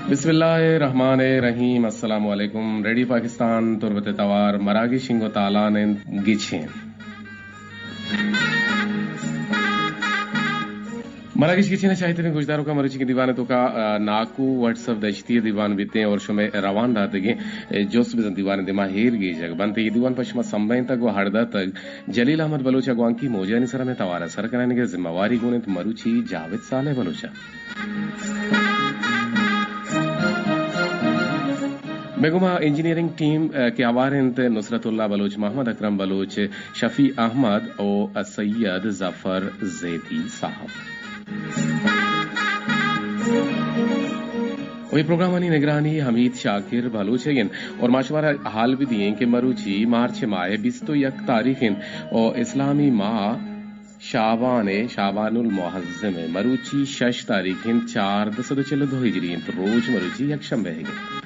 بسم اللہ الرحمن الرحیم۔ السلام علیکم۔ ریڈیو پاکستان تربت توار مراگش انگو تالان انت گچین۔ مراگش گچین شاہی ترین گوشداروں کا مروچی کے دیوان تو کا، آ، ناکو وٹس اپ دشتی دیوان بیتے ہیں اور شمے روان داتگیں، اے، جوست بزن دیوان دما ہیر گیجگ بنتے۔ یہ دیوان پشما سمبین تک و ہڑدا تک جلیل احمد بلوچ ء گوانکی موجانی سرا مئے توار ء سر کنائینگ ء ذمہ واری گون انت مروچی جاوید صالح بلوچ ء۔ مئے گوما انجینئرنگ ٹیم، ء، کہ ہوار انت نصرت اللہ بلوچ، محمد اکرم بلوچ، شفیع احمد و سید ظفر زیدی صاحب۔ و یہ پروگرامانی نگرانی حمید شاکر بلوچ ء انت اور ما شمارا حال بھی دیئیں کہ مروچی مارچ ماہ بیست و یک تاریخ انت و اسلامی ماہ شعبان ء، شعبان المعظم ء، مروچی شش تاریخ انت، چاردہ سد و چل و دو ہجری انت، روچ مروچی یک شنبہ ء انت۔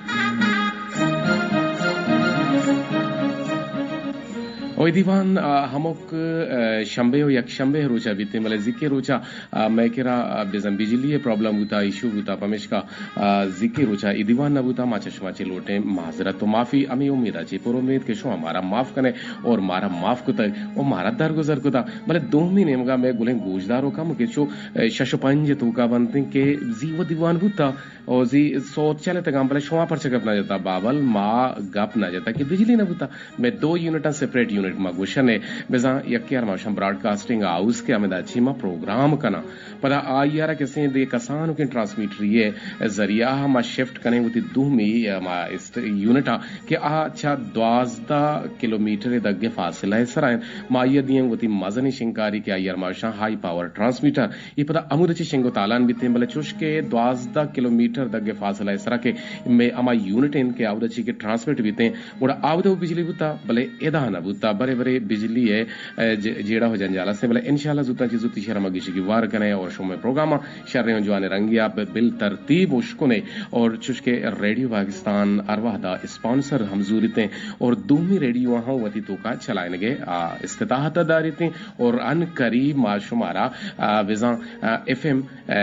و یہ دیوان، آ، ہمک، آ، شنبہ و یک شنبہ روچا بیتے، بلے زیکے روچا آ، مئے کرا، آ، بزاں بجلی ء پرابلم بوتا، ایشو بوتا، پمیشکا، آ، زیکے روچا اے دیوان نہ بوتا، ما چہ شما چہ لوٹیں معذرت و معافی۔ ہمے امیدا چہ پر امید کہ شما مارا معاف کنے اور مارا معاف کتگ و مارا درگزر کتا۔ بلے دومی نیمگا مئے گلیں گوشدارو کم کہ چو، آ، شش و پنج توکا بنتیں کہ زی و دیوان بوتا و زی سوت چلتگاں، بلے شما پرچہ گپ نہ جتا؟ بابل ما گپ نہ جتا کہ بجلی نہ بوتا۔ مئے دو یونٹاں سپریٹ یونٹ ما گوشن ء، بزاں یکے ء ما گوشاں براڈکاسٹنگ ہاؤس کہ ہمدا چی ما پروگرام کناں۔ پدا آئی ء را کسیں دگہ کسانکیں ٹرانسمیٹری ء ذریعہ ء ما شفٹ کنیں وتی دومی ء ما است-، یونٹ ء کہ آ چہ دوازدہ کلومیٹر ء دگہ فاصلہ ء سرا انت۔ ما آئی ء دیاں وتی مزنیں شنکاری کہ آئی ء را ما گوشاں ہائی پاور ٹرانسمیٹر۔ اے پدا ہمود ء چہ شنگ و تالان بیتیں، بلے چوش کہ دوازدہ کلومیٹر دگہ فاصلہ ء سرا کہ مئے ہما یونٹ انت کہ آود ء چی کہ ٹرانسمٹ بیتیں، گڑا آود ء بجلی بوتا، بلے ادا نہ بوتا۔ برے برے بجلی ء، ء، ج-، جیڑہ و جنجال است، بلے انشاءاللہ زوتاں چہ زوت ایشی ء را ما گیشی گیوار کنیں اور شمئے پروگرام ء شریں و جوانیں رنگے ء ب-، بالترتیب اشکنیں اور چوش کہ ریڈیو پاکستان ہر وہد ء اسپانسر ہم زوریتیں اور دومی ریڈیو ء ہم وتی توکا چلائینگ ء، آ، استطاعت ء داریتیں اور ان قریب ما شمارا، آ، بزاں، آ، ایف ایم ء،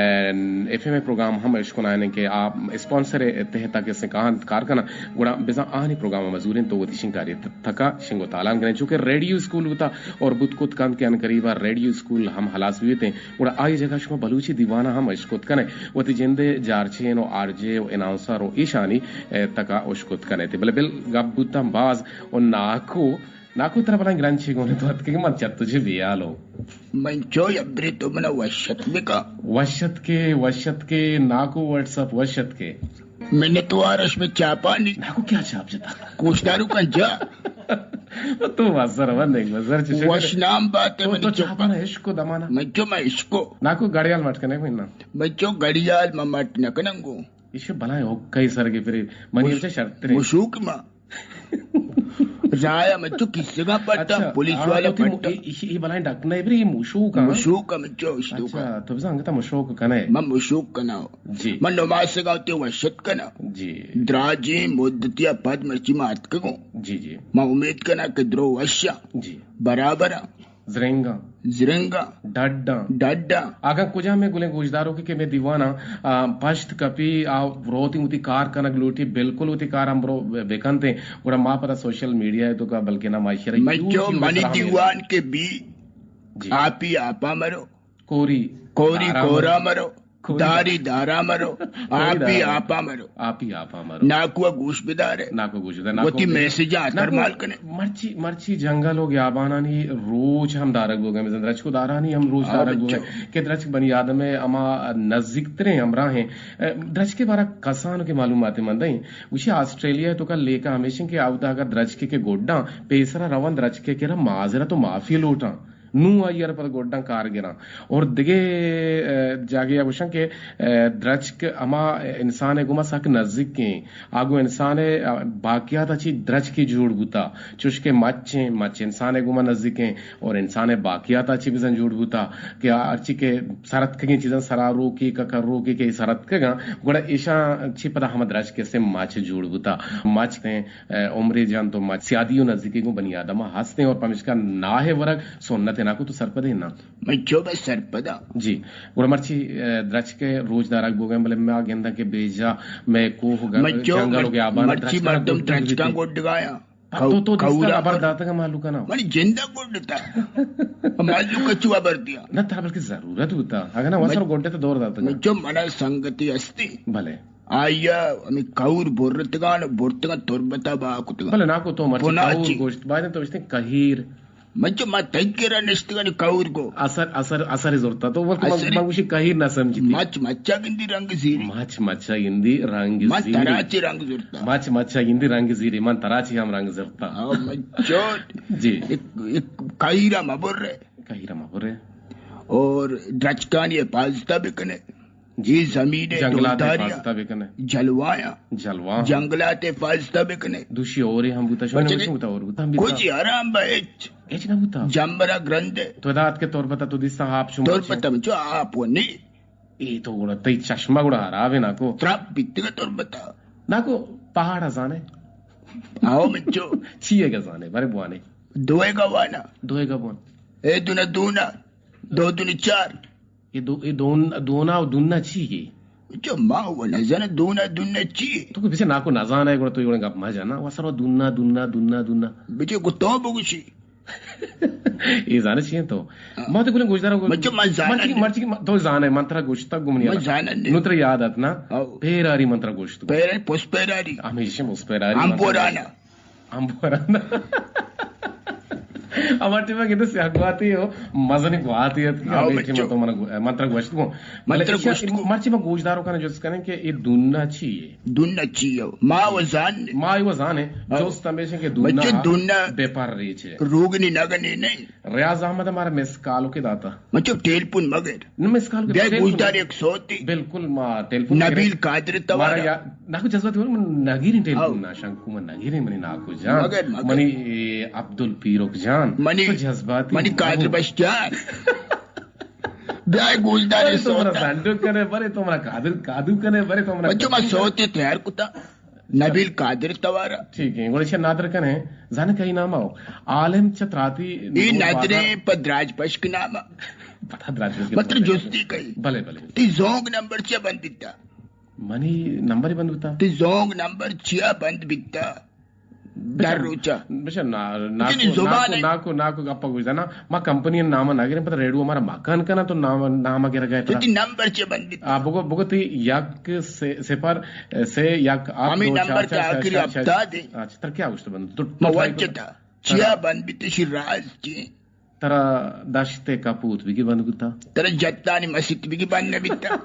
ایف ایم ء پروگرام ہم اشکنائینیں کہ آ اسپانسر ء تحت ء کسے کاہنت کار کناں، گڑا بزاں آہانی پروگرام ء مزوریں تو وتی شنکاری ت-، تکا شنگ و تالان کنیں، چونکہ ریڈیو اسکول بوتا اور بوت کت کنت کہ ان قریبا ریڈیو اسکول ہم ہلاس بیتیں، گڑا آئی جگہ شما بلوچی دیوان ء ہم اشکت کنیں، وتی جند ء جارچین و آر جے و اناؤنسر و ایشانی، ء، تکا اشکت کنیں۔ بلے بل گپ بوتاں باز و ناکو ناکو ترا بلاہیں گرنچے گون تو اتکگ من چہ تو چہ بیالو۔ من چو یبرے تو منا وشت بکا۔ وشت کے، وشت کے، ناکو واٹس اپ وشت کے۔ منتوار اش میں چاپانی۔ ناکو کیا چاپ جتا؟ کوشدارو کن جا۔ تو وزر ون دیکھ، وزر چشے وش نام بات ہے تو، منی تو چو۔ چاپانا عشق کو دمانا۔ من چو میں عشق کو۔ ناکو گڑیال مٹ کنے کوئی نا۔ من چو گڑیال ما مٹ نکننگو۔ ایشی بلاہیں حقہ سر کے پھر منی مش-، ہمچہ شرط رہے۔ مشوک ما۔ زایا من چو کسگا پٹا، اچھا، پولیس آ، والا تو تی مو-، پٹا۔ اے، اے، اے بلائیں ڈک نہ برے، اے موشوک آں۔ موشوک آں من چو اشتوکا۔ اچھا، تو بزاں انگتا موشوک کنے۔ من موشوک کنا۔ جی۔ من نماز سگا تے وشت کنا۔ جی۔ دراجیں مدتیا پد مرچی ما اتکگوں۔ جی، جی۔ ما امید کنا کہ درو وشا۔ جی۔ برابر آں۔ زرنگاں۔ زرنگاں۔ ڈڈاں۔ ڈڈاں۔ اگاں کجام میں گلیں گوشداروں کہ، کہ میں دیواناں، آ، پشت کپی، آ، روتی وتی کار کنگ لوٹی، بالکل وتی کار ہم برو بکنتے۔ گڑا ما پدا سوشل میڈیا ہے تو کا بلکہ نہ معاشرہ میں یوٹیوب چو منی سرا ہم دیوان کے بی۔ جی۔ آپی آپا مرو۔ کوری۔ کوری دارا کورا مرو۔ مرو۔ کوئی داری دارا مرو، کوئی آپی دارا۔ آپا مرو۔ آپی آپا مرو۔ ناکو گوش بدارے۔ ناکو گوش بدارے، ناکو وتی بدارے۔ میسج آتر ناکو مال کنے۔ مرچی، مرچی جنگل و گیابانانی روچ ہم دارگ بوگے، مزن درچک و دارانی ہم روچ آ دارگ بوگے بچو۔ کہ درچک بنی آدم ہے، اما نزدیک ترین ہمراہ ہیں۔ اے، درچک کے بارا کسان کے معلومات مندیں۔ گوشی آسٹریلیا تو کا لیکا ہمیشن کہ آودا اگر درچک کے گوڈاں پیسرا روان درچک کے کرا معذرت و معافی لوٹاں۔ نوں آئی ء را پد گڈاں کار گراں۔ اور دگہ، ء، جاگہے ء گوشاں کہ، ء، درچک ہما انسان ء گوما سک نزیک ایں۔ آ گوں انسان ء، ء، باقیات ء چی درچکے جوڑ بوتا۔ چوش کہ مچ ایں، مچ انسان ء گوما نزیک ایں اور انسان ء باقیات ء چی بزاں جوڑ بوتا کہ آ ہرچی کہ سرتکگیں چیزاں سرا روکی، ککر روکی کہ سرتکگاں، گڑا ایشاں چی پدا ہما درچک سے مچ جوڑ بوتا۔ مچ ایں، ء، عمرے جان تو مچ سیادی و نزیکی گوں بنی آدم ء ہستیں اور پمشکا ناہ ورگ سنت ناکو تو سرپدے نا؟ من چو بس سرپدا۔ جی۔ گڑا مرچی، اے، درچک ءِ روچ دارگ بوگیں، بلے ما گنداں کہ بیجا مئے کوہ ءُ گ-، من چو جنگل ءُ مر-، گیابان مرچی درچک ءَ مردم گڈ درچکاں بی۔ گڈگایاں۔ پہ تو، تو دیستا کورا خبر پر داتگ مہلوکاں نا؟ منی جندا گڈتا۔ مہلوک چو خبر دیا؟ نہ، ترا بلکہ ضرورت بوتا۔ اگاں نہ، وسر من، گڈ تو دور داتگ۔ من چو منا سنگتی ہستی۔ بلے۔ آیا ہمیں کور برتگان، برتگان تربتا با کتگان۔ بلے ناکو تو مرچی بنا کور چی؟ گوشت، باید تو گوشتے کہیر۔ من چو ما تئی کرا نشتگانی کور گو۔ اثر، اثر، اثر زرتا۔ تو وقت من، اثر؟ من گوشی کہیر نہ سمجھتی۔ مچ مچا گندی رنگ زیری۔ مچ مچا گندی رنگ من زیری۔ ترا چی رنگ زرتا؟ مچ مچا گندی رنگ زیری۔ من ترا چی ہم رنگ زرتا۔ ہاں، من چو جی۔ ایک، ایک کہیرا مبر ہے۔ کہیرا مبر ہے۔ اور درچکانی حفاظتا بکنے۔ جی۔ اے زمین ءِ جنگلات ءِ دلداریا حفاظت ءَ بکنے۔ جلوایا۔ جلواں۔ جنگلات ءِ حفاظت ءَ بکنے۔ دوشی اور ہم بوتا، شما بچے نہ کہ بوتا، اور بوتا، ہم بوتا۔ کچھ آرام با ہچ۔ ہچ نہ بوتا۔ جمبرا گرندے۔ تو دات کہ تربتا تو دیستا آپ شما تربتا چے؟ چو آپ و نی۔ اے تو گڑا تئی چشمہ گڑا خراب ہے ناکو۔ ترپ بیتگا تربتا۔ ناکو پہاڑ زانے۔ آؤ بچو۔ چی ہے گا زانے؟ بارے بوانے۔ دوئے گا وانا۔ دوئے گا بوان۔ اے دونا دونا۔ دو دونا چار۔ اے دو، اے دون، دونا و دونا چی گے؟ جو ما و نزاناں دونا دونا چی؟ تو کہ بچے ناکو نزانے، گڑا تو یوڑے گپ ما جانا۔ و سر و دونا، دونا، دونا، دونا۔ بچے کو تو بگوشی۔ اے زانے چی ہیں تو؟ ہاں۔ ما تو گلیں گوشدارا گو-، بچے ما زانا مرچی، نہیں۔ مرچی ما تو زانے، من ترا گوشتا گمنی ما اللہ۔ زانا نہیں۔ نو ترا یاد اتنا؟ او۔ پیراری من ترا گوشت۔ پیراری، پس پیراری۔ ہمیشہ پس پیراری ہم من ترا پرانا۔ گوشت۔ ہم پرانا۔ ہما ٹیما کہ سیاہ گواتی ہو، مزنی گواتی ات کہ ہاں، ہمے ٹیما بچو۔ تو من گو-، من ترا گوشت گو۔ من بلے ترا ایشا گوشت گو۔ مرچی ما گوشدارو کنے جست کنیں کہ اے دونا چی ہے؟ دونا چی ہے؟ ما و زان نے۔ ما و زان ہے۔ ہاں۔ جست ہمیشہ کہ دونا بچو دونا بے پر ریچ ہے۔ روگنی نگنی نہیں۔ ریاض احمد ہمارا مس کالو کے داتا۔ من چپ ٹیلیفون مگر۔ نہ، مس کال بیا ٹیلیفون گوشدار یک سوتی۔ بالکل، ما ٹیلیفون نبیل کریں۔ قادر توارا۔ مارا یا-، ناکو جذبات ہو، من نگیریں ٹیلیفون او۔ نا، شنکو من نگیریں، منی ناکو جان۔ مگر، مگر۔ منی، اے، عبدال پیروک جان۔ منی، تو جذباتی منی نہ قادر ہو۔ بخش جان۔ بیا گوشدار بلے تو مرا سوتا۔ زنڈو کنے، بلے تو مرا قادر کادو کنے، بلے تو مرا بچو، ما سوتی تیار کتا۔ نبیل قادر توارا۔ ٹھیک ہے، گوڑے چہ نادر کنے، زانے کئی نام آؤ۔ عالم چہ تراتی اے نور نادرے بازار۔ پہ دراج پشک نام۔ پتہ دراج پشک مطلب نام۔ جستی کئی۔ بلے، بلے۔ تی زونگ نمبر چیا بند بیتا؟ منی نمبر بند بیتا؟ تی زونگ نمبر چیا بند بیتا؟ در روچا۔ بچا نا-، ناکو، یعنی زبان ناکو، ہے۔ ناکو، ناکو گپا گوش دانا۔ ما کمپنی نام نہ گریں، پتہ ریڈیو ہمارا مکان کنا تو نام، نام گرگا ہے ترا۔ تی نمبر چیا بند بیتا؟ آ، بگو، بگو تی یک سے، صفر سے یک آپ ہمیں دو چار نمبر چار کے آخری شش شش۔ ہفتاد ہے۔ اچھا، ترا کیا گوشت بند؟ تو، تو موجہ ٹرائی کر۔ تا۔ چیا بند بیتے شی راز چی؟ ترا دشت کپوت بگی بند بوتا؟ ترا جتانی مسیت بگی بند نہ بیتا؟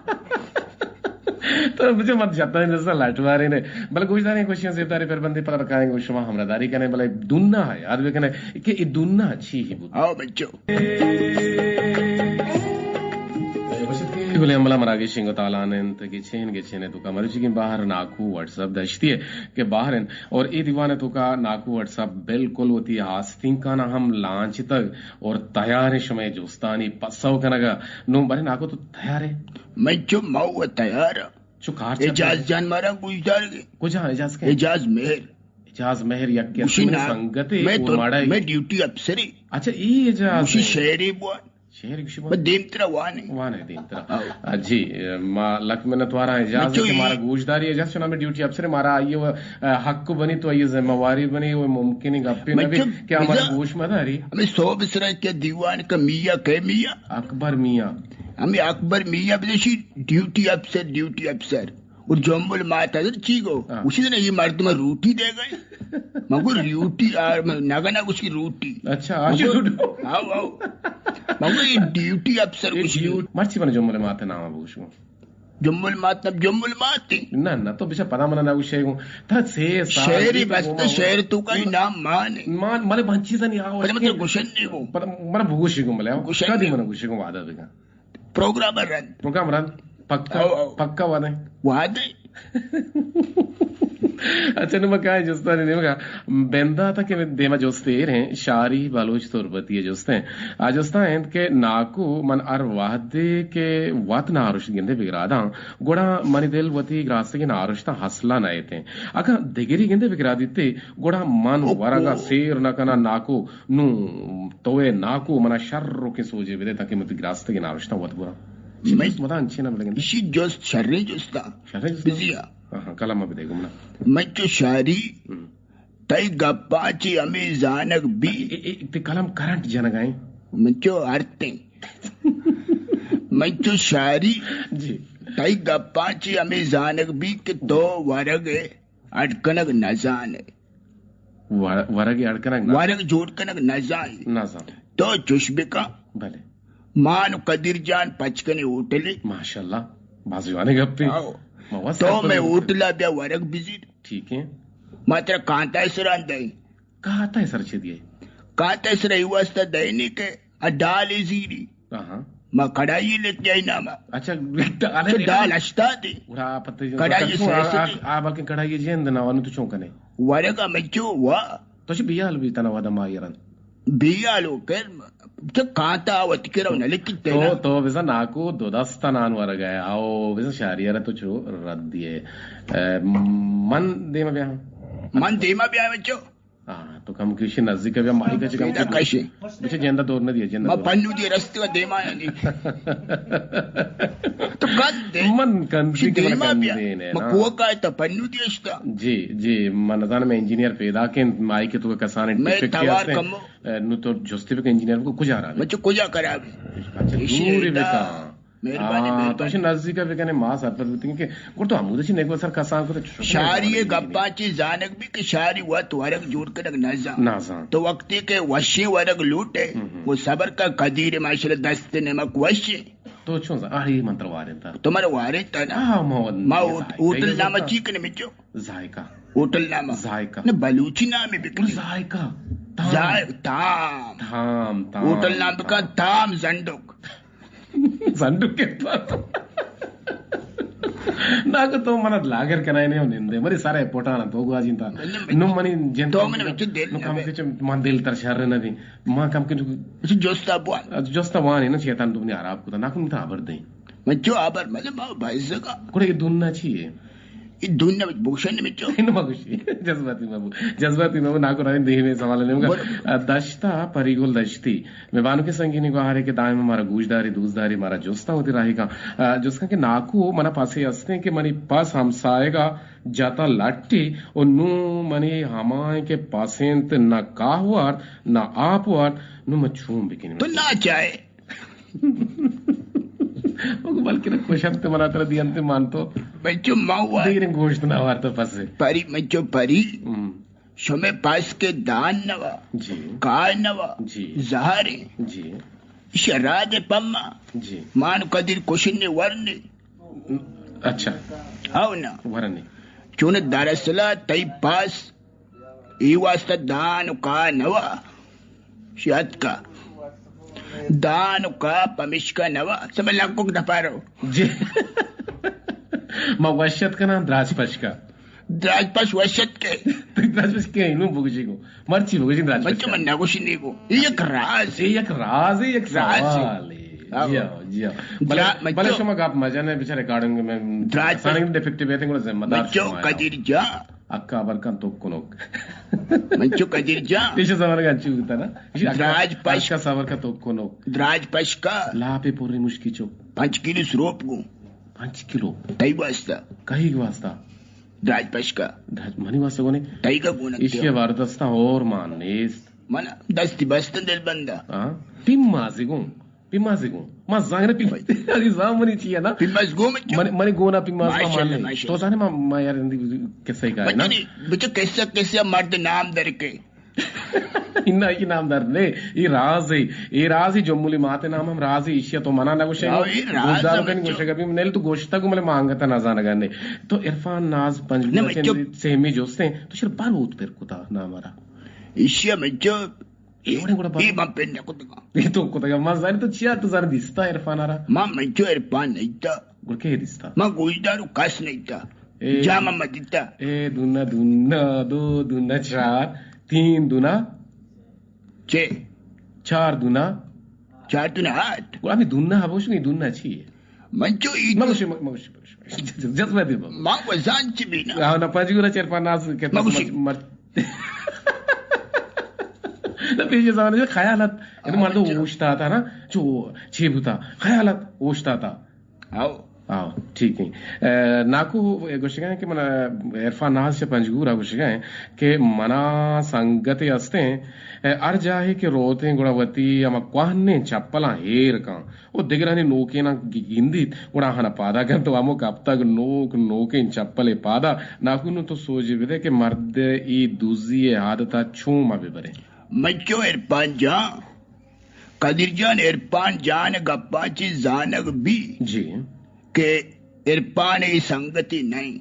تو بچے مت جتانی نسا لٹ مارے نے۔ بلے گوش داریں کوششیں زیبداری پر بندے پر کائیں گو شما ہمراہ داری کنے، بلے دونا ہے، یاد بکنے کہ اے دونا چی ہی بوتا۔ آؤ بچو۔ گلیں ہمبلاں، مراگش انگو تالان انت، گچین گچین ءِ توکا مروچیگیں بہر ناکو وٹس اپ دشتی ءَ کہ بہر انت اور اے دیوان ءِ توکا ناکو وٹس اپ بالکل وتی آستینکاں ہم لانچتگ اور تیار انت شمئے جستانی پسو کنگ ءَ۔ نوں بارے ناکو تو تیار ئے؟ من چو مئو تیار آں۔ چو کار چہ اعجاز جان مارا گوشدارگ ءَ۔ کجا اعجاز کئے؟ اعجاز مہر۔ اعجاز مہر یک گوشی منی نا-، سنگتے، میں تو، ماڑا میں ڈیوٹی افسرے۔ اچھا، اے اعجاز گوشی مہر۔ شعرے بوان۔ شعر گوشی بوان۔ بس دیمترا وانے۔ وانے دیمترا۔ ہاں۔ آ، جی، ما لک منت واراں اعجاز کہ مارا گوشداری۔ اعجاز چو نامیں ڈیوٹی افسرے، مارا آئی و، آ، حق بنی تو آئی ذمہ واری بنی، و ممکن گپے نہ بی کہ ہمارا گوش مداری۔ ہمیں سو بسرا کہ دیوان کا میاں کئے میاں؟ اکبر میاں۔ ہمیں اکبر میاں بدشی ڈیوٹی افسر، ڈیوٹی افسر۔ اور جمبل مات حضرت چی گو؟ ہاں۔ اسی دن یہ مردم روٹی دے گئے۔ مگو ریوٹی آ، نگنا گوشی روٹی۔ اچھا، آ مگو، روٹی۔ آؤ، آؤ۔ مگو یہ ڈیوٹی افسر اے گوشی۔ ڈیوٹ-، مرچی من جمبل مات نام بگوشو۔ جمبل مات نہ، جمبل مات۔ نہ، نہ، تو بچا پدا منا نہ گوشے گو۔ ترا سے سال شعری بس تو شعر تو کا نام مان۔ مان، مالے بہن چیزا نہیں آؤ۔ پدا مطلب گوشن نہیں گو۔ پدا منا بگوشی گو ملے۔ گوشن کدی نہیں۔ منا گوشی گو وعدہ بگا۔ پروگرام رند۔ پروگرام رند۔ پکا، او، او۔ پکا وعدہ۔ وعدہ۔ اچھا، نوں ما کائیں جستانی نیمگا۔ بندات ءَ کہ دیما جست ایر ایں، شاری بلوچ تربتی ءِ جست ایں۔ آ جست ءَ انت کہ ناکو، من ہر وہدے کہ وت نارشت گندے بگراداں، گڑا منی دل وتی گراستگیں نارشتاں ہسلا نئیت ایں۔ اگاں دگری گندے بگرادیتے، گڑا من ورگا سیر نہ کناں۔ ناکو، نوں تو اے ناکو منا شرکیں سوجے بدے تاکہ من وتی گراستگیں نارشتاں وت براں۔ چی من جست مدام انچیں نہ بلگندے؟ ایشی جست شریں جستا۔ شریں جست؟ بزیا۔ ہاں، ہاں، کلام بدے گمنا۔ من چو شاری، ہم۔ تئی گپاں چی ہمے زانگ بی۔ اے، اے، تئی کلام کرنٹ جنگا ایں۔ من چو ارتیں۔ من چو شاری، جی۔ تئی گپاں چی ہمے زانگ بی کہ تو ورگ ءِ اڈ کنگ نہ زان ئے۔ ور-، ورگ ءِ اڈ کنگ نہ؟ ورگ جوڑ کنگ نہ زان ئے۔ نہ زان۔ تو چش بکن۔ بلے۔ مان و قدیر جان پچ کنے ہوٹلے۔ ماشاءاللہ، باز جوانیں گپے۔ آؤ۔ ما وس تو کپتگ مئے بوتگ۔ ہوٹلا بیا ورگ بزیر۔ ٹھیک ہے۔ ما ترا کانتا سرا دئیں۔ کانتا سر چے دیئے؟ کانتا سر ای واسطہ دئیں کہ ا ڈال ءَ زیری۔ آہاں۔ ما کڑائی لت جائی ناما۔ اچھا، ڈال اچھا، ڈال اشتا دے۔ گڑا پتہ کڑائی سیسے دے۔ آ، آ، بلکہ کڑائی جند نہ وانو تو چون کنے؟ ورگا مچو وا۔ تو چہ بیال بیتنا ودا ما یرن۔ بیال و کر، چہ کانتا وت کرو نہ لکی تو، تینا۔ تو بزن ناکو دو دست نان ورگا ہے۔ آو بزن شاری را تو چو رد دیئے۔ اے، من دیما بیا۔ من دیما بیا مچو۔ ہاں، تو کم کشی نزدیک بیا، مائی کچھ کم پیدا کشی۔ کشی۔ بچے جندا دور نہ دیا، جندا ما دور۔ پنو دی رست کا دیما یعنی۔ تو کند دے۔ من کند چی دے، دیما من بیا۔ کند دے نے، ما ہاں۔ کوکا ہے تا پنو دی اشتا۔ جی، جی، من نزان میں انجینئر پیدا کن، مائی کے تو کسانے میں ٹکٹ کے توار ہستے۔ کمو۔ اے، نو تو جستی بکن انجینئر کو کجا رہا؟ مچو کجا کرا بھی؟ اچھا، ایشی دوری دا۔ بکن۔ مہربانی، آ، مہربانی۔ تو چہ نزدیک بکنے، ما سرپد بوتیں کہ گڑا تو ہمودے چی نگو سر کسان کو تو چ-، شاری گپاں چی زانگ بی کہ شاری وت ورگ جوڑ کنگ نہ زان۔ نہ زان۔ تو وقتی کہ وشیں ورگ لوٹے، ہم ہم۔ وہ صبر کا قدیر ماشاءاللہ دست نمک وشیں۔ تو چون زان؟ آڑی من تر وارنتا۔ تو مر وارنتا نا؟ آ، ما ود-، ما یہ ہوٹ-، ذائقہ ہوٹل یہ نامہ بتا۔ چی کنے مچو؟ ذائقہ۔ ہوٹل نامہ؟ ذائقہ۔ نہ بلوچی نامے بکنے۔ ذائقہ۔ تام۔ ذائق-، تام۔ تام، تام، ہوٹل نام بکن تام۔ تام زنڈک۔ زنڈو کتا۔ ناکو تو منا لاگر کنائے نے نندے۔ مری سارے پوٹانا تو گواجین تا۔ نو منی جن تو من وچ دل نو کم نبے۔ کے چ-، من دل تر شر نہ بی۔ ما کم کے چ-، اچھا، جوستا بوان۔ جوستا وان ہے نا شیطان تو منی خراب کتا۔ ناکو متا خبر دیں۔ من چو خبر مطلب ما بھائی زگا۔ کوڑے دنیا چی ہے؟ ای دنیا وچ بوشن مچو۔ نہ مگوشی۔ جذباتی مبو۔ جذباتی مبو۔ ناکو رنگ دیہی میں سوال نہیں ہوگا۔ بر- دشتا پری گل دشتی۔ مئے بانکیں سنگینیں گوہارے کہ دائم مارا گوش داری، دوست داری، مارا جست ءَ وتی راہی کن۔ آ، جست کن کہ ناکو منا پسے ہستیں کہ منی پس ہمساہگ ءَ جتا لٹی و نوں منی ہمائیں کہ پس انت نہ کاہ وارت، نہ آپ وارت، نوں من چون بکنیں؟ تو ناچائے۔ او بلکہ نہ کشنت منا ترا دینت مان تو۔ بچو ما وا- دیریں گوشت نہ وارت پسے۔ پری، بچو پری۔ ہم۔ شمئے پس کہ دان نوا، جی۔ کاہ نوا، جی۔ زہریں۔ جی۔ شراد پما۔ جی۔ مان قدیر کشن ورنے۔ اچھا۔ ہاو نا۔ ورنے۔ چون دراصل تئی پس ای واسطہ دان و کاہ نوا۔ شاتکا۔ دان و کاہ پمشکا نوا۔ سمجھ لگوک دپارو۔ جی۔ ما وشت کناں دراج پشکا۔ دراج پش وشت کے۔ تو دراج پش کے نوں بگوشی گو۔ مرچی بگوشی دراج پش۔ بچو من نگوشی نہیں گو۔ یہ یک راز ہے۔ یہ یک راز ہے، یک راز ہے۔ سوال ہے۔ ہاں۔ جی ہاں، جی ہاں۔ بلے، درا-، بلے بچو۔ شما گپ مجن ہے، بچارے ریکارڈنگ میں دراج پش۔ سانگ ڈیفیکٹیو بیتیں گڑا ذمہ دار بچو شما ہے۔ قدیر جان۔ اکا بر کن تو کنوک۔ بچو قدیر جان۔ ایش زمانہ کا چی ہوتا نا؟ ایش اکا، دراج پش۔ اکا صبر کا تو کنوک۔ دراج پش کا۔ لاپے پوری مشکی چو۔ پنچ کلو سروپ گو۔ پنچ کلو۔ تئی واسطہ۔ کئی واسطہ؟ دراج پشکا۔ دراج منی واسطہ گونے۔ تئی کا گونے ایشی کیا؟ وار دستا اور مان نیست۔ من دستی بستن دل بندا۔ ہاں۔ پیمازی گون۔ پیمازی گون۔ ما زانگ نہ پیماز۔ اگے زان منی چی ہے نا؟ پیماز گون مچو۔ منی، منی گونا پیماز ما ماشاءاللہ، مان نہیں۔ ماشاءاللہ۔ تو زانے ما، ما یار اندی کسے کا ہے نا؟ بچنی، بچو کسے، کسے مرد نام در کے۔ انا ای نام در نے، ای راز ہے، ای راز ہے، جمولی مات نام ہم راز ہے، ایشیا تو منا نہ گوشے، ہاں، ای راز گوشدارو ہے، کنی بچو۔ گوشے گپی، نیل تو گوشتا کو ملے مانگتا نہ زانگا نے۔ تو عرفان ناز پنج بچو۔ سیمی جوستے، تو شر بلوت پر کتا نام را۔ ایشیا بچو، اے وڑے گڑا بلوت۔ اے من پن نہ کتگا۔ اے تو کتگا، ما زانی تو چیا تو زانی دیستا عرفان را؟ ما بچو عرفان نہیں تا۔ گڑ کے دیستا؟ ما گوشدارو کس نہیں تا۔ اے جام ما دیتا۔ اے دونا دونا، دو دونا چار، تین دونا چے؟ چار دونا۔ چار دونا آٹھ۔ گڑا ہمیں دونا ہبوش نہیں، دونا چی ہے؟ من چو ای دو مگوشی، مگوشی، مگوشی۔ جذبہ دے بابا۔ ما وزان چی بینا۔ ہاں، نہ پنج گورا چار پانچ ناز کہ مگوشی۔ مر-، نہ پیش زمانے جو خیالات، یعنی مردم اوشتا تھا نا، جو چی بوتا، خیالات اوشتا تھا۔ آؤ۔ آؤ، ٹھیک ہے۔ اے، ناکو گوشگا ہیں کہ من، اے، عرفان ناز چہ پنجگور ءَ گوشگا ہیں کہ منا سنگتے ہستیں، اے، ہر جاہے کہ روتیں گڑا وتی ہما کوہنیں چپلاں ہیر کن و دگرانی نوکیناں گ-، گندیت گڑا آہانا پادا کنت و ہمک ہپتگ نوک نوکیں چپلے پادا۔ ناکو نوں تو سوجے بدے کہ مرد ای دزی ءِ عادتا چون ما ببریں؟ من چو عرفان جان قدیر جان، عرفان جان ءِ گپاں چہ زانگ بی جی۔ کہ عرفان ءِ سنگتے نہ ایں۔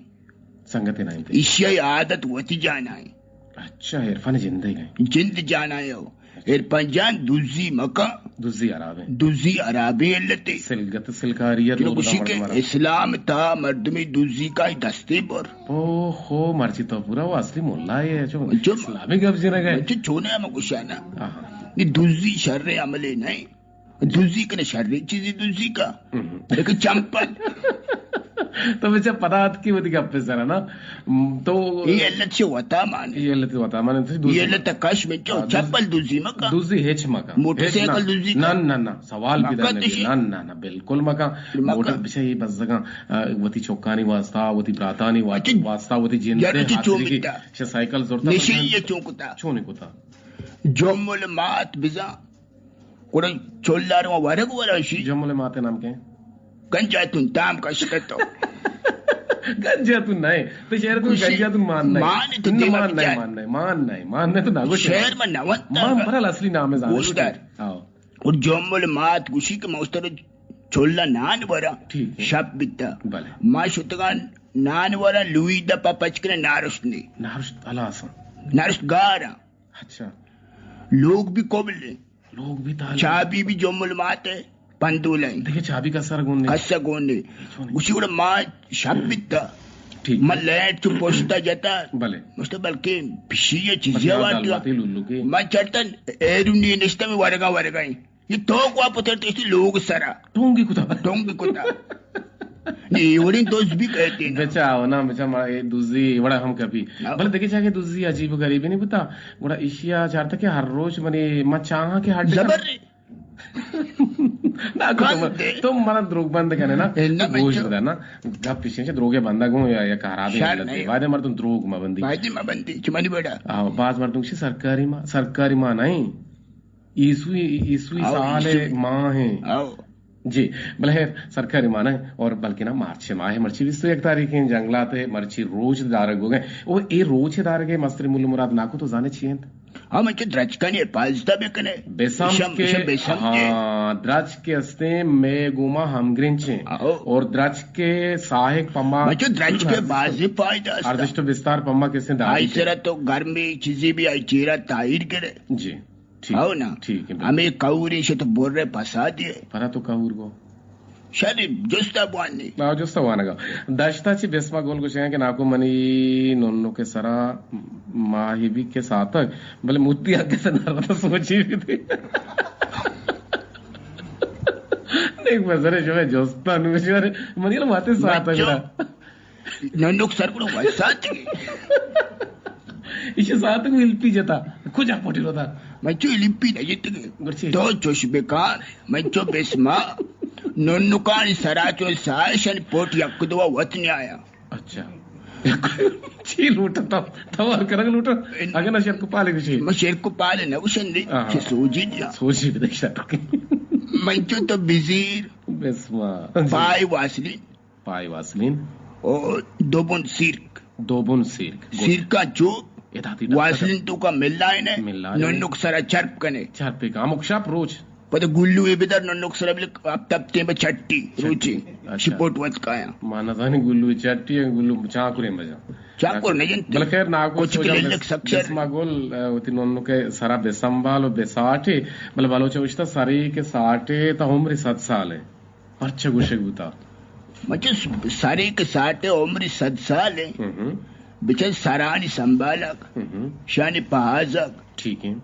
سنگتے نہ ایں۔ ایشی ءِ عادت وتی جانا ایں۔ اچھا، عرفان جندے گئے۔ جند جانا ایں او۔ عرفان جان دزی مکن۔ دزی حرابیں۔ دزی حرابیں علتے۔ سلگت سلکاری ءَ تو گوشی کہ اسلام تا مردمی دزی کا دستے بر۔ او ہو، مرچی تو پورا وہ اصلی ملا ہے، جو جو اسلامی گپ جنگ ہے۔ جو چونے ہم گوشانا۔ آہا۔ یہ دزی شر عملے نہیں۔ دزی کنے شریں چیزی دزی کا۔ ہم۔ ایک چمپل۔ تو بچہ پدا اتکی وتی گپ سرا نا۔ م، تو یہ علت چہ وتا مان۔ یہ علت وتا مان۔ یہ علت کش میں چو ہاں، دز-، چپل دزی مکا۔ دزی ہچ مکا۔ موٹر ہچ سائیکل نہ۔ دزی نہ، کا۔ نہ، نہ، سوال بھی مکا نہیں۔ نہ، نہ، نہ، بالکل مکا۔ مکا۔ موٹر بچہ یہ بزگاں، آ، وتی چوکانی واسطہ، وتی براتانی وا-، اچھا، واسطہ، وتی جند یار، اچھا، چون حاصل کی۔ بیتا؟ چہ سائیکل زورتا نشے بزگاں۔ یہ چون کتا؟ چون کتا؟ جمل مات بزاں۔ گڑا چلار ما ورگ ورا شی۔ جمل ماتے نام کے؟ گنجاتون تام کشکتو۔ گنجاتون نہیں۔ تو شہر تو گوشی، گنجاتون مان نہیں۔ مان تو نہ، دیما مان نہیں، بچار۔ مان نہیں، مان نہیں، مان نہیں تو نہ گوشی۔ شہر میں نہ وتا۔ مان برال اصلی نام ہے زانو۔ گوشدار۔ آؤ۔ اور جمل مات گوشی کہ ما استر چلا نان ورا۔ ٹھیک ہے۔ شپ بیتا۔ بلے۔ ما شتگان نان ورا لوی دا پا پچ کرے نارشت نے۔ نارشت الاسا۔ نارشت گارا۔ اچھا۔ لوگ بھی قبل ہے۔ لوگ بھی تالے۔ چابی بھی جمل مات ہے، پندول ہے۔ دیکھے چابی کا سر گون نے۔ کسا گون نے۔ چون نے؟ گوشی گڑا ما شپ بیتا۔ ٹھیک۔ ما لیٹ چو پوشتا جتا۔ بلے۔ مشتا بلکہ پشی ہے چیزی بلے آوار دال دیا۔ باتی لولو کے۔ ما چڑتا ایرونی نشتا میں ورگا ورگا ہی۔ یہ تو کو پتر تشتی لوگ سرا۔ ٹونگی کتا۔ ٹونگی کتا۔ یہ وڑیں دوست بھی کہتے ہیں نا۔ بچا ہو نا، بچا ما یہ دوزی وڑا ہم کبھی۔ ہاں۔ بلے دیکھے چاہے دوزی عجیب و غریبی نہیں بتا۔ گڑا ایشیا چارتا کہ ہر روز منی ما چاہاں کہ ہر زبر۔ نہ، تو، تو منا دروگ بند کنے نا۔ اے، نہ، گوش بچو۔ بدا نا۔ گپ پیشیں چہ دروگے بندہ گوں یا، یا خرابیں شر علت ہے۔ نہیں۔ بعد مردم دروگ ما بندی۔ بعد ما بندی، چہ منی بڑا۔ آ، بعض مردم چی سرکاری ما، سرکاری ما نہیں۔ عیسوی، عیسوی آؤ، سال عیسوی۔ ماہ ہیں۔ آؤ۔ جی، بلے خیر، سرکاری مانا ہے اور بلکہ نا مارچ ماہ ہے، مرچی بیست و یک تاریخ ہیں، جنگلات ہے، مرچی روچ دارگ ہو گئے۔ او اے روچ دارگ ہے، مستری مول مراد ناکو تو زانے چی انت؟ ہاں، من چو درچکانی حفاظت بکنے۔ بسم ایشم، کے، ایشم بسم کے۔ ہاں، درچک کے استیں، میں گوما ہمگرنچیں۔ آؤ۔ اور درچک کے ساہک پما مچو درچک کے بازی فائدہ است۔ ارزشت و بستار پما کسیں داری آئی کے۔ سرا تو گرمی چیزی بھی آئی چیرا تاہیر کرے۔ جی۔ ٹھیک، ہو نا؟ ٹھیک ہے، بالکل۔ ہمیں کہور ایشے تو بر رہے فسادی ہے۔ پرا تو کہور گو۔ شر جستا بوانی۔ آ، جستا وانگا۔ دشتا چی بسما گول گوشگا کہ ناکو منی ننو کے سرا ماہی بھی کے ساتک، بلے موتی آگے سے نرد سوچی بھی تھی۔ دیکھ بزرے جو میں جستا نوشی منی لو ماتے ساتک بچو۔ گڑا۔ ننوک سر گڑا وساتگی۔ ایشی ساتگ ایلپی جتا۔ کجا پوٹی روتا؟ من چو ایلپی نہ جتگی۔ گڑا چی؟ تو چوش بکار، من چو بسما، ننوکانی سرا چو سائشن پوٹ یک دو وت نیایا۔ اچھا۔ چی لوٹا تا؟ توار کرگ لوٹا؟ اگہ نہ شرک پالے گشی۔ من شرک پالے نہ گشن دی، آہا۔ چی سوجی دیا۔ سوجی بدے شرک۔ من چو تو بزیر۔ بسما۔ پای واسلین۔ پای واسلین۔ او دوبن سیرک۔ دوبن سیرک۔ گڈ۔ سیرکا چو ادا تی ڈاکٹر واسلین تو کا ملائنے، ملائنے۔ ننک سرا چرپ کنے۔ چرپے کا ہمک شپ روچ۔ پدا گلو اے بدر ننک سرا بلک اب تب تے بہ چٹی چٹی۔ روچی۔ اچھا۔ شپوٹ وت کایا۔ ما نزانی گلو چٹی ہے، گلو چاکریں بجا۔ چاکر نہ جنتے۔ بلے خیر ناکو کچھ سوجا کے لک بس-، سکسر۔ بسما گل، اے، وتی ننک سرا بسنبال و بساٹے، بلے بلوچ گوشتا سرے کہ ساٹے تا عمر صد سال ہے۔ پرچہ گوشگ بوتا؟ مچ سرے کہ ساٹے عمر صد سال ہے۔ ہم۔ بچن سرانی سنبھالگ، ہم۔ شانی پہازگ۔ ٹھیک ہے۔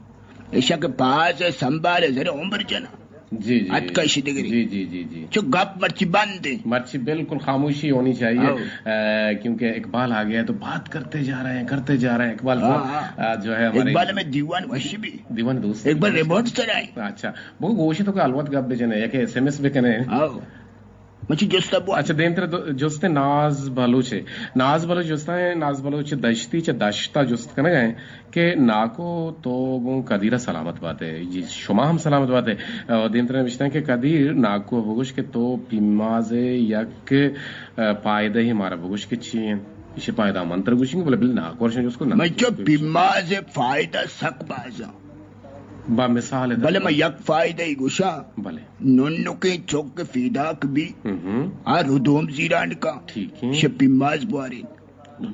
ایشا کہ پہاز ہے سنبھال ہے، ذرا عمر جنا۔ جی، جی۔ اتکا ایشی دگری۔ جی، جی، جی، جی۔ چو گپ مرچی بند ہے۔ مرچی بالکل خاموشی ہونی چاہیے۔ ہاں۔ اے، کیونکہ اقبال آ گیا ہے تو بات کرتے جا رہے ہیں، کرتے جا رہے ہیں۔ اقبال ہاں، صاحب، ہاں۔ آ، جو ہے ہمارے اقبال میں دیوان وشی بھی۔ دیوان دوست۔ اقبال رپورٹ چلائے۔ اچھا۔ بگو گوشی تو کہ الوت گپ بجنے یا کہ ایس ایم ایس بکنے۔ ہاں۔ مچی جست ابو۔ اچھا، دیم تر دو-، جست ناز بلوچ ہے۔ ناز بلوچ جست ہے، ناز بلوچ دشتی چہ دشتا جست کنگا ہے کہ ناکو تو گوں قدیرہ سلامت باتے۔ جی، شما ہم سلامت باتے۔ اور دیم تر نوشتہ ہے کہ قدیر ناکو بگوش کہ تو پیماز یک، آ، پائدہ ہی مارا بگوش کہ چی ہیں۔ اسے پائدہ من تر گوشیں، بلے بل ناکو شن جست کو ناکو۔ مچو پیماز فائدہ سک بازا۔ با مثال بلے من یک فائدہ ہی گوشاں۔ بلے۔ ننکیں چک فیداک بی، ہم۔ آ ردوم زیران کا۔ ٹھیک ہے۔ شہ پیماز بوارین۔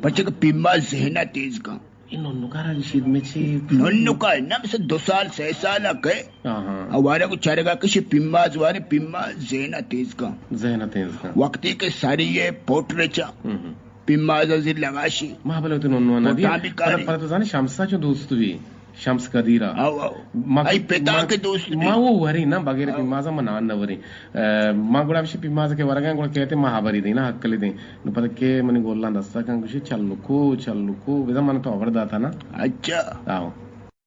پچک پیماز ذہن تیز کا۔ اے ننکا را گشید میں چی؟ ننکا نہ، مثل دو سال، سہ سال کئے۔ ہاں، ہاں۔ اوارا کو چرگا کشی پیماز وارے، پیماز ذہن تیز کا۔ ذہن تیز کا۔ وقتی کہ ساری یہ پوٹ رچا۔ ہم۔ پیماز زیر لگاشی۔ ما بلے تو ننو ندی۔ پوٹاں بھی کاری۔ پر، پر تو زانی شمسا چو دوست بھی۔ شمس قدیرہ۔ او، او۔ ما، ای پتا ما، کے دوست بھی۔ ما وہ وری نا، بغیر او۔ پیمازا ما نان نہ وری۔ اے، ما گڑا ہمشی پیماز کے ورگا گڑا کہتے ما ہبری دینا، حق لے دیں۔ نو پتہ کہ منی گولاں دستا کن گوشی، چلو کو، چلو کو، بزا من تو خبر داتا نا۔ اچھا۔ آو۔